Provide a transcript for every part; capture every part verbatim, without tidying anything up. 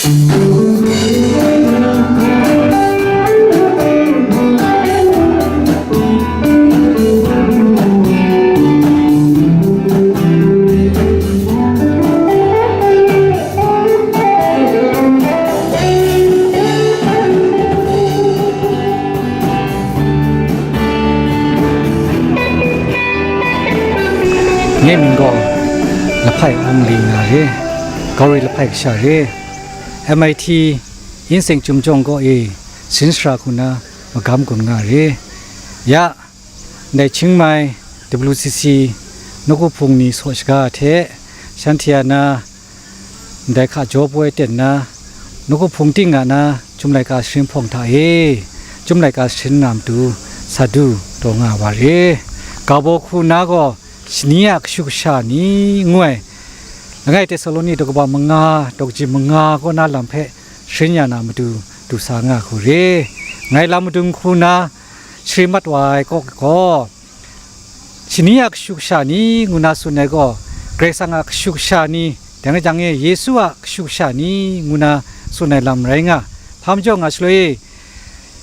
Nye mying gaw Lahpai Aung Li nga re, Gauri Lahpai kasha re, M I T Inseng Chyum Jawng kaw e sharin sara hku na magam gun nga re. Ya, ndai Chiang Mai W C C nawku hpung ni saw shaga hte shanhte a na ndai hka jaw poi ten na, nawku hpung ting a na Chyum laika sharin hpawng hta e, Chyum laika sharin na matu sa du taw nga wa re. Ga baw hku na gaw shani a kashu kasha ni ngu ai, langai Tesaloni daw kaba manga, daw kaji manga kaw na lam hpe sharin ya na matu du sa nga hku re. Ngai lam madung hku na shari mat wa ai kaw gaw, shani a kashu kasha ni ngu na tsun ai gaw, Karai Kasang a kashu kasha ni, dang e jang e Yesu a kashu kasha ni ngu na tsun ai lam rai nga. Hpa majaw nga shaloi e,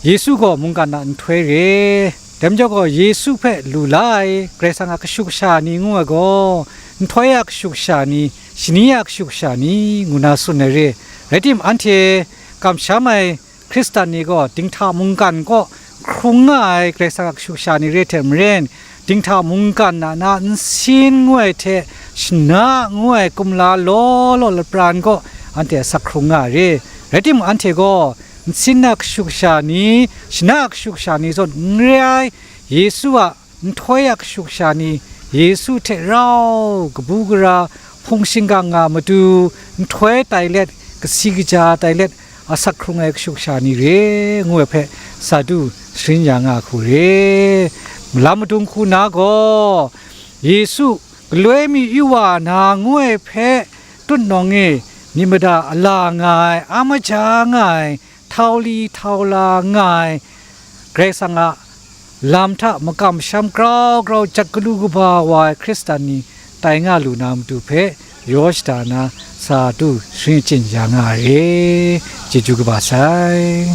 Yesu gaw mungkan a nhtoi re, dai majaw gaw Yesu hpe lu la ai Karai Kasang a kashu kasha ni ngu ai gaw, nhtoi a kashu kasha ni, shani a kashu kasha ni ngu na tsun ai re. Rai tim, anhte kamsham ai Hkristan ni gaw dinghta mungkan kaw hkrung nga ai Karai Kasang a kashu kasha ni re hte maren, dinghta mungkan a na nsin ngu ai hte shana ngu ai kumla law law lapran kaw anhte asak hkrung nga ai re. Rai timung, anhte gaw nsin a kashu kasha ni, shana a kashu kasha ni zawn n re ai, Yesu a nhtoi a kashu kasha ni, Yesu hte rau kabu gara hpung shingkang nga matu nhtoi tai let, kasi kaja tai let, asak hkrung ai kashu kasha ni re ngu ai hpe sa du sharin ya nga hku re. Lam madung hku na gaw, Yesu galoi mi yu wa na ngu ai hpe tutnawng e myit mada a la nga ai, a maja nga ai, htau li htau la nga ai, Karai Kasang a lam hta makam masham grau grau jat galu kaba wa ai Hkristan ni tai nga lu na matu hpe yaw shada na sa du sharin achyin ya nga ai re. Chyeju kaba sai.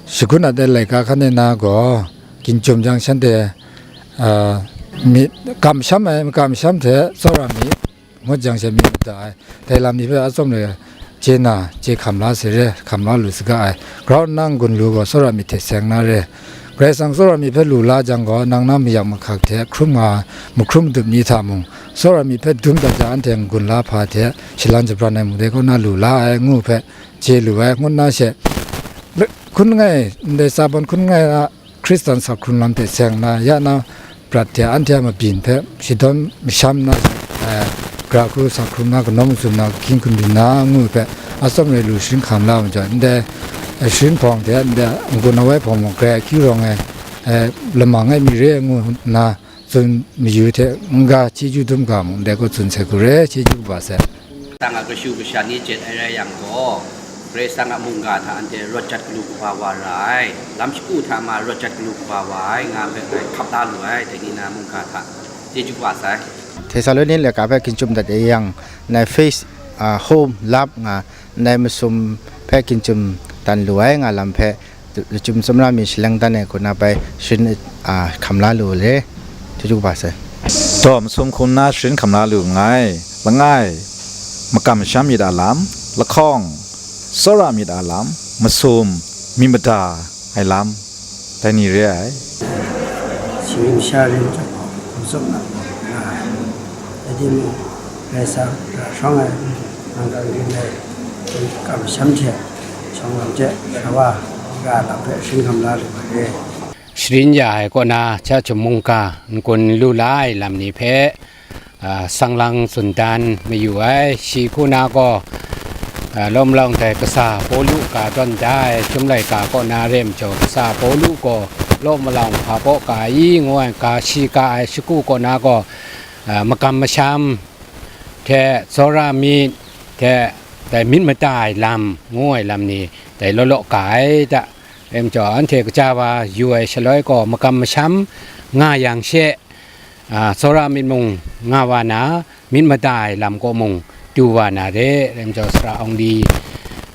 Shagun a de laika hkan e na gaw, ginjum jang shanhte, a, myit kamsham ai, makamsham hte tsawra myit, ngut jang she myit mada ai, dai lam ni hpe atsawm le chye na, chye hkam la se re, hkam la lu saga ai. Grau nna n-gun lu gaw, tsawra myit hte seng na re. Karai Kasang tsawra myit hpe lu la jang gaw, nang na mayak mahkak hte hkrum nga ai, mahkrum madup ni hta mung, tsawra myit hpe dum dat jang, anhte n-gun la hpa hte shalan shabran ai mung dai kaw na lu la ai, ngu hpe, chye lu ai, ngut na she, hkun ngai, ndai Tsaban hkun ngai a Hkristan sa hkrun lam hte seng na, ya na prat hte anhte a mabyin hpe shadawn masham na, eh, gara hku sa hkrun na, kanaw mazum na, kahkying hkum byin na, ngu hpe atsawm rai lu sharin hkam la ai majaw, ndai, eh, sharin hpawng hte ndai n-gun awai hpawng mung, grai akyu rawng ai, eh, lamang ai mi re, ngu nna, tsun mayu hte n-ga chyeju dum ga mung, ndai gaw tsun sai hku re, chyeju kaba sai. Karai Kasang a kashu kasha ni jet ai rai yang gaw, Karai Kasang a mungga hta anhte rawt jat galu kaba wa ra ai, lam shagu hta ma rawt jat galu kaba wa ai, nga hpe ngai hkap la lu ai, dai ni na mungga hta chyeju kaba sai. Htesaloni laika hpe ginjum dat e yang, ndai faith, ah, home, love nga, ndai masum hpe ginjum dan lu ai nga lam hpe, lachyum tsawmra mi shaleng dan e hku na bai sharin, a, hkam la lu le, chyeju kaba sai. Daw masum hku nna sharin hkam la lu nngai, langai, makam masham myit a lam, lahkawng, tsawra myit a lam, masum, myit mada ai lam, dai ni re ai. Shinggyim sha rim chyawm gaw, hkum tsup na gaw, nga ai. Rai timung, Karai Kasang, ra hkrawng ai, nang hkang rim ai, hkum kamsham hte, shawng lam hte, shawa, ga lam hpe sharin hkam la lu ai re. Sharin ya ai kaw na, Chyum mungga, n-gun lu la ai lam ni hpe, a, sang lang tsun dan mayu ai, shi hku na gaw, a, lawm lawng dai kasa Pawlu ga tawn da ai, Chyum laika kaw na re majaw, kasa Pawlu gaw law malawng hpa baw ka i, ngu ai ga, shi ga ai shagu kaw na gaw, a, makam masham hte tsawra myit hte dai myit mada ai lam ngu ai lam ni dai law law ga ai ta. Rai majaw, anhte kaja wa yu ai shaloi gaw, makam masham nga yang she, A, tsawra myit mung nga wa na, myit mada ai lam kaw mung du wa na re, rai majaw, sara Aung Li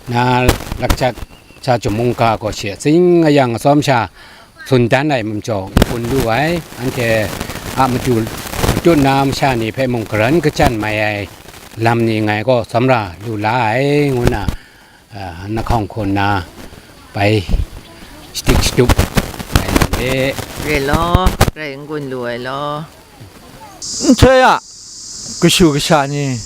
na lakjat, ja jum mungga gaw shi atsing ayang atsawm sha tsun dan ai majaw n gun lu ai, anhte a matu matut na masha ni hpe mung garan kachyan mai ai lam ni ngai gaw tsawmra lu la ai, ngu na, a, na hkawng hku nna bai shadik shatup ai lam e. Re law, rai n gun lu ai law. Nhtoi a kashu kasha ni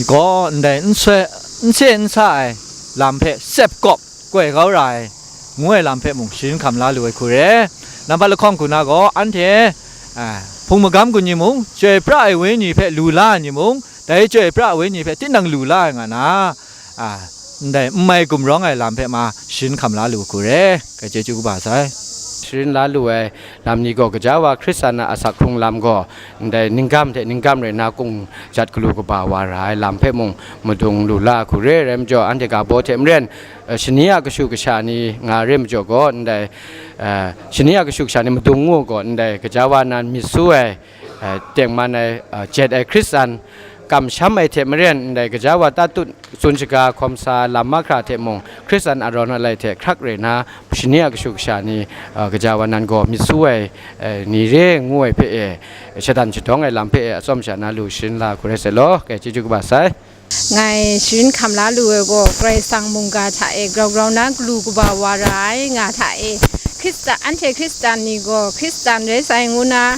gaw ndai n soi, n se n sa ai lam hpe sep kawp koi kau ra ai, ngu ai lam hpe mung sharin hkam la lu ai hku re. Nambat lahkawng hku na gaw anhte, a, hpung magam gun ni mung, chyoi pra ai wenyi hpe lu la ai ni mung, dai chyoi pra ai wenyi hpe tinang lu la ai nga na, a, ndai n mai gumrawng ai lam hpe ma sharin hkam la lu hku re. Ngai chyeju kaba sai. Sharin la lu ai lam ni gaw, gaja wa Hkristan a asak hkrung lam gaw, ndai ninggam hte ninggam rai nna kung jat galu kaba wa ra ai lam hpe mung madung lu la hku re. Rai majaw, anhte ga baw hte maren, eh, shani a kashu kasha ni nga re majaw gaw, ndai, eh, shani a kashu kasha ni madung ngu gaw, ndai gaja wa nan myit su ai, eh, tengman ai, eh, jet ai Hkristan kamsham ai hte maren, ndai gaja wa tatut tsun shaga hkawm sa lam mahkra hte mung, Hkristan arawn alai hte hkrak rai nna, shani a kashu kasha ni, eh, gaja wa nan gaw myit su ai, eh, ni re ngu ai hpe e, shadan shadawng ai lam hpe e, atsawm sha na lu sharin la hku rai sai law, ngai chyeju kaba sai. Ngai sharin hkam la lu ai gaw, Karai Kasang mungga hta e grau grau na galu kaba wa ra ai nga hta e, Hkristan, anhte Hkristan ni gaw Hkristan rai sai ngu na,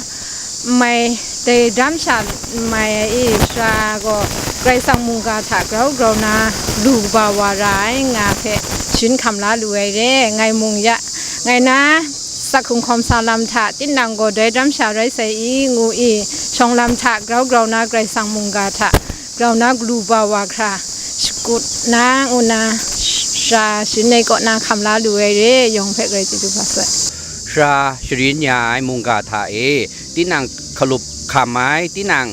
n mai dai dam sha n mai ai e, sara gaw Karai Kasang mungga hta grau grau na galu kaba wa ra ai nga hpe sharin hkam la lu ai re. Ngai mung ya, ngai na asak hkrung hkawm sa lam hta tinang gaw dai dam sha rai sai i, ngu i, shawng lam hta grau grau na Karai Kasang mungga hta grau na galu ba wa hkra, shakut na ngu na, sara sharin ai kaw na hkam la lu ai re, yawng hpe grai chyeju kaba sai. Sara sharin ya ai mungga hta e, tinang hkalup hkam ai, tinang,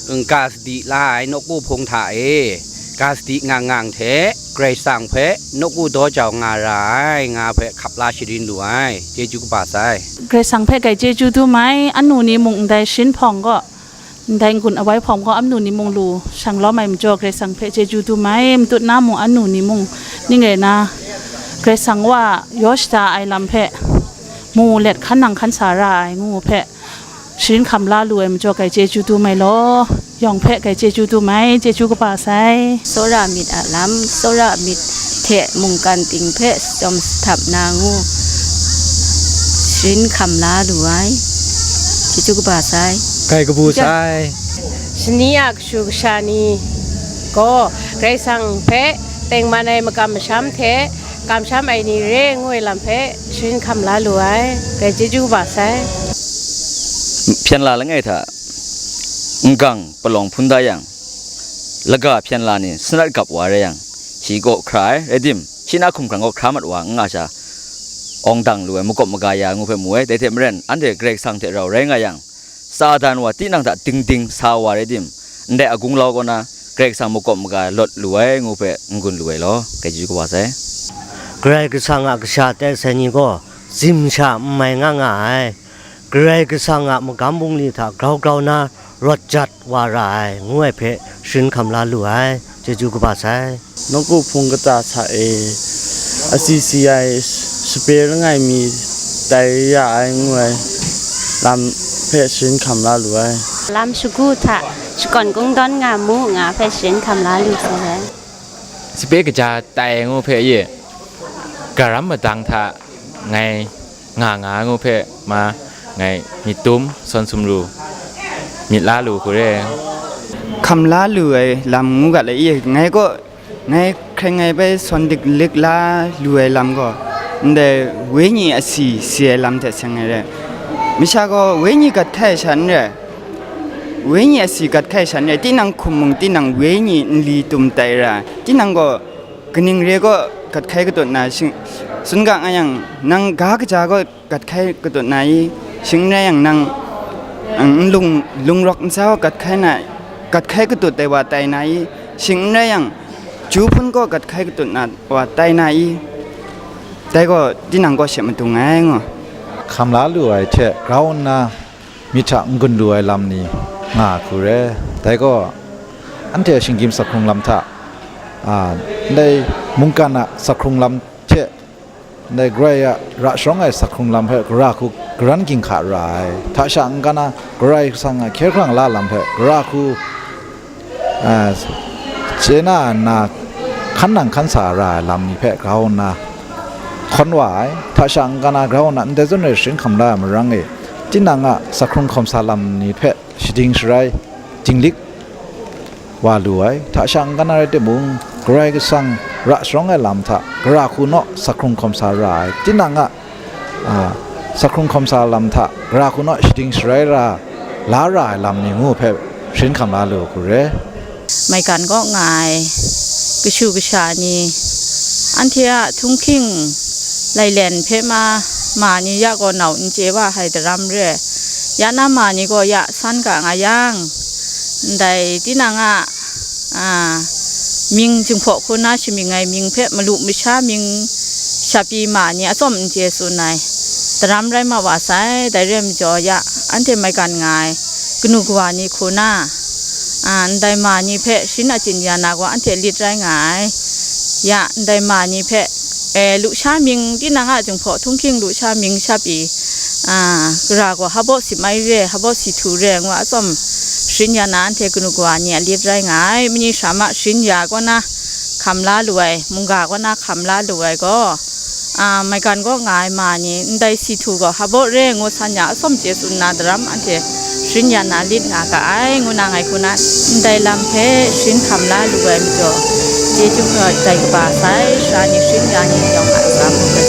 mm, ga sadi la ai nawku hpung hta e, ga sadi ngang ngang hte Karai Kasang hpe nawku daw jau nga ra ai, nga hpe hkap la sharin lu ai, chyeju kaba sai. Karai Kasang hpe grai chyeju dum ai, anu ni mung ndai sharin hpawng gaw, ndai n-gun awai hpawng gaw anu ni mung lu shang lawm ai majaw, Karai Kasang hpe chyeju dum ai, matut na mung anu ni mung ning rai na, Karai Kasang wa yaw shada ai lam hpe mu let hkan nang hkan sa ra ai ngu hpe sharin hkam la lu ai majaw, grai chyeju dum ai law, yawng hpe grai chyeju dum ai, chyeju kaba sai. Tsawra myit a lam, tsawra myit hte mungkan ting hpe shawm sahtap na ngu sharin hkam la lu ai, chyeju kaba sai. Grai kabu sai. Shani a kashu kasha ni gaw Karai Kasang hpe tengman ai makam masham hte kamsham ai ni re ngu ai lam hpe sharin hkam la lu ai, grai chyeju kaba sai. Hpyen la langai hta, n-gang palawng hpun da yang, laga hpyen la ni sanat gap wa rai yang, shi kaw hkra ai, rai tim, shi na hkumhkrang kaw hkra mat wa n nga sha, awng dang lu ai, makawp maga ya ngu hpe mu ai. Dai hte maren, anhte Karai Kasang hte rau rai nga yang, Satan wa tinang hta dingding sa wa rai tim, ndai a gunglau kaw na Karai Kasang makawp maga lawt lu ai ngu hpe n-gun lu ai law, grai chyeju kaba sai. Karai Kasang a kasha tai sai ni gaw, zim sha n mai nga nga ai. Karai Kasang a magam bungli hta grau grau na rawt jat wa ra ai, ngu ai hpe sharin hkam la lu ai, chyeju kaba sai. Nawku hpung kata hta e asi si ai, sape langai mi tai ya ai, ngu ai lam hpe sharin hkam la lu ai. Lam shagu hta shakawn kungdawn nga mu, nga hpe sharin hkam la lu sai ai. Sape kaja tai ngu hpe ye, garam madang hta ngai nga nga ngu hpe ma, ngai myit dum, sawn sumru, myit la lu hku re. Hkam la lu ai lam ngu ga lai i, ngai kaw, ngai hkrai ngai bai sawn dik lik la lu ai lam gaw, ndai wenyi asi si ai lam hte seng ai re. Masha gaw wenyi gat hkai sha n re, wenyi asi gat hkai sha n re, tinang hkum mung, tinang wenyi nli tum tai ra, tinang gaw kaning re gaw gat hkai katut na shing, tsun ga nga yang, nang ga kaja gaw gat hkai katut na i? Shing n rai yang, nang, ang, n lung, lung rawk ntsa gaw gat hkai na, gat hkai katut ai wa tai na i? Shing n rai yang, ju hpun gaw gat hkai katut na wa tai na i? Dai gaw tinang gaw she madung ai ngu. Hkam la lu ai hte grau nna, myit hta n gun lu ai lam ni nga ai hku re. Dai gaw, anhte shinggyim sakhkrung lam hta, a, ndai mungkan a sakhkrung lam hte, ndai Karai a ra sharawng ai sakhkrung lam hpe gara hku garan ginhka ra ai, hta sha n-ga na Karai Kasang a hkye hkrang la lam hpe gara hku, a, chye na nna hkan nang hkan sa ra ai lam ni hpe grau nna hkawn wa ai, hta sha n-ga na grau nna ndai zawn e sharin hkam la ai marang e, tinang a sakhkrung hkawm sa lam ni hpe shading sharai, dinglik wa lu ai, hta sha n-ga na rai timung, Karai Kasang ra sharawng ai lam hta gara hku naw sakhkrung hkawm sa ra ai, tinang a, a, sakhkrung hkawm sa lam hta gara hku naw shading sharai ra, la ra ai lam ni ngu hpe sharin hkam la lu hku re. Maigan kaw nga ai kashu kasha ni, anhte a htunghking lailen hpe ma, ma ni ya gaw nau n chye wa ai daram re, ya na ma ni gaw ya san ga nga yang, ndai tinang a, a, mying, Jinghpaw hku na shamying ai mying hpe malu masha mying sha pyi ma ni atsawm n chye tsun ai daram rai ma wa sai. Dai re ai majaw, ya anhte maigan nga ai kanu kawa ni hku na, a, ndai ma ni hpe sharin achyin ya na gaw anhte lit rai nga ai. Ya ndai ma ni hpe, e, lusha mying, tinang a Jinghpaw htunghking lusha mying sha pyi, a, gara gaw hpabaw si mai re, hpabaw si htu re ngu atsawm sharin ya na anhte kanu kawa ni a lit rai nga ai. Mani sha ma sharin ya kaw na hkam la lu ai, mungga kaw na hkam la lu ai gaw, a, maigan kaw nga ai ma ni ndai si htu gaw hpabaw re ngu san ya atsawm chye tsun na daram anhte sharin ya na lit nga ga ai, ngu na ngai hku na ndai lam hpe sharin hkam la lu ai majaw, chyeju dai kaba sai sara ni sharin ya ni yawng a ntsa hpe